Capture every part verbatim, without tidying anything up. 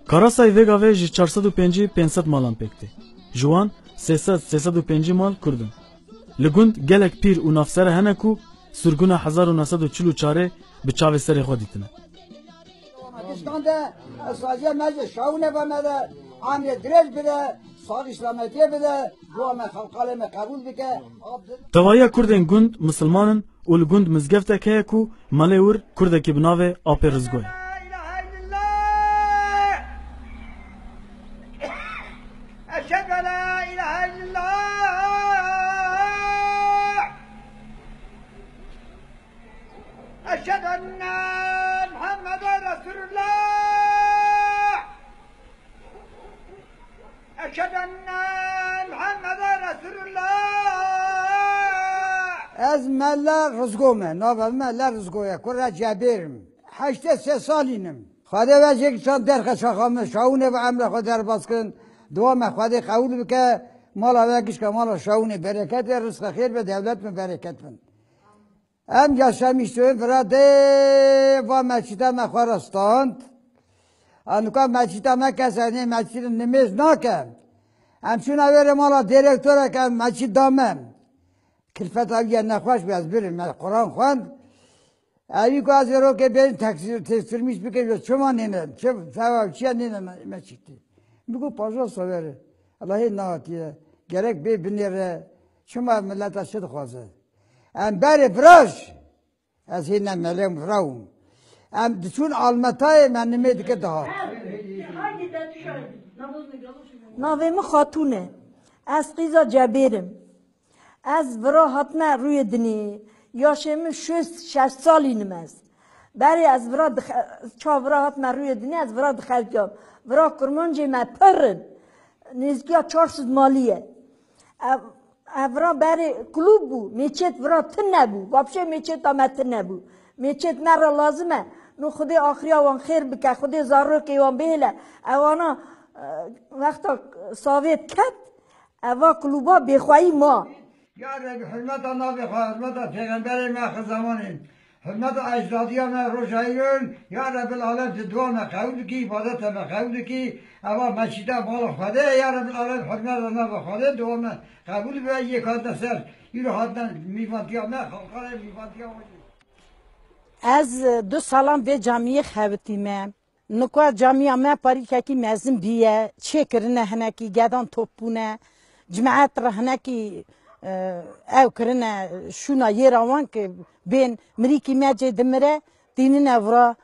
Karasay vê gavê ji çar sed û pêncî pênc sed malan pêk tê. Ji wan sê sed sê sed û pêncî mal Kurd in. Li gund gelek pîr û navsere hene ku sirgûna hezar û neh sed û çil û çarê bi çavê serê xwe dîtine. Pakistan de, saziye me de, şawine be me de, emrê dirêj bide, sağ îslametiye bide, dua me xelqalê me qebûl bike. Tevahiya Kurdên gund misilman in û li gund mizgeftek heye ku malê wir Kurdekî bi navê Apê Rizgo ye. أشهد أن لا إله إلا الله. أشهد أن محمدا رسول الله. أشهد أن محمدا رسول الله. Ez Mele Rizgo me, navê me Mele Rizgo ye, kura Cebêr im. Heştê sê salîn im. Xwedê ve jêk çand derxe çaxa min, şawûnê ve emre xwe derbas kirin. Dua me Xwedê qewûl bike, mala ve gişka mala şawûnê bereket be, rizqa xêr be, dewlet me bereket bin. Em yaşamiştûn vira dê va meçîta me xwe re stand. Anuka meçîta me kes ez nê meçîtin nimêz nake. Em çûna wêrê mala direktoreke meçît da me. Kilfeta wî ye nexweş bû, ez birim, me Quran xwend. Evî ku ez ê rokê bêjin teksir-, testirmîş bikin, ji çima nêne, çi, sebebi çi ye nêne me-, meçîtî? Min got, paja soverê. Allahê nehatiye. Gerek bê binêre. Çima mileta çi dixwaze? Em berê viraj. Ez hê ne melê viraw. Em diçûn almetayê me nimê dike dihat. Navê min Xatûn e. Ez qîza Cebêr im. Ez vira hatime rûyê dinê. Yaşê min şêst, şeşt salîn im ez. Berê ez vira dixe-, ça vira hatime rûyê dinê, ez vira dixebitiyam. Vira kurmancê me pir in. Nêzîkiya çar sed malî ye. Ev, ev vira berê klûb bû. Mêçêt vira tune bû. Vapşê mêçêta me tune bû. Mêçêt me re lazim e. No Xwedê axiriya wan xêr bike. Xwedê zarokê wan bihêle. Ewana, e, wexta savêt ket, eva klûba bêxweyî ma. Ya Rebî, hurmeta navê xwe, hurmeta Pêxemberê me axir zemanê, hurmeta ecdadiya me roja îron, ya Rebbil Alem, tu dua me qebûl dikî, îbadeta me qebûl dikî, eva meçîta mala Xwedê ye, ya Rebbil Alem, hurmeta navê Xwedê, dua me qebûl be, yek hatine ser, îro hatine mîvantiya me, xalqarê mîvantiya xwe jî. Ez du salan vê camiyê xebitîme. Nika camiya me parîkekî mezin bîye, çêkirine hinekî, gedan top bûne, cimeet re hinekî, e, ew kirine şûna yê re wan ki bên mirîkî me cê dimire, tînine vira.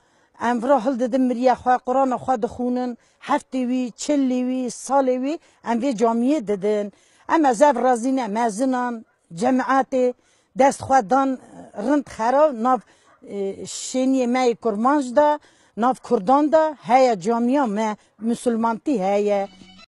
Em vira hildidin miriya xwe, Qurana xwe dixwînin, heftê wî, çilî wî, salê wî em vê camiyê didin. Em ez ev razî ne, mezinan, cemaetê dest xwe dan rind xera nav, e, şêniyê me yê kurmanc de, nav kurdan de heye, camiya me misilmantî heye.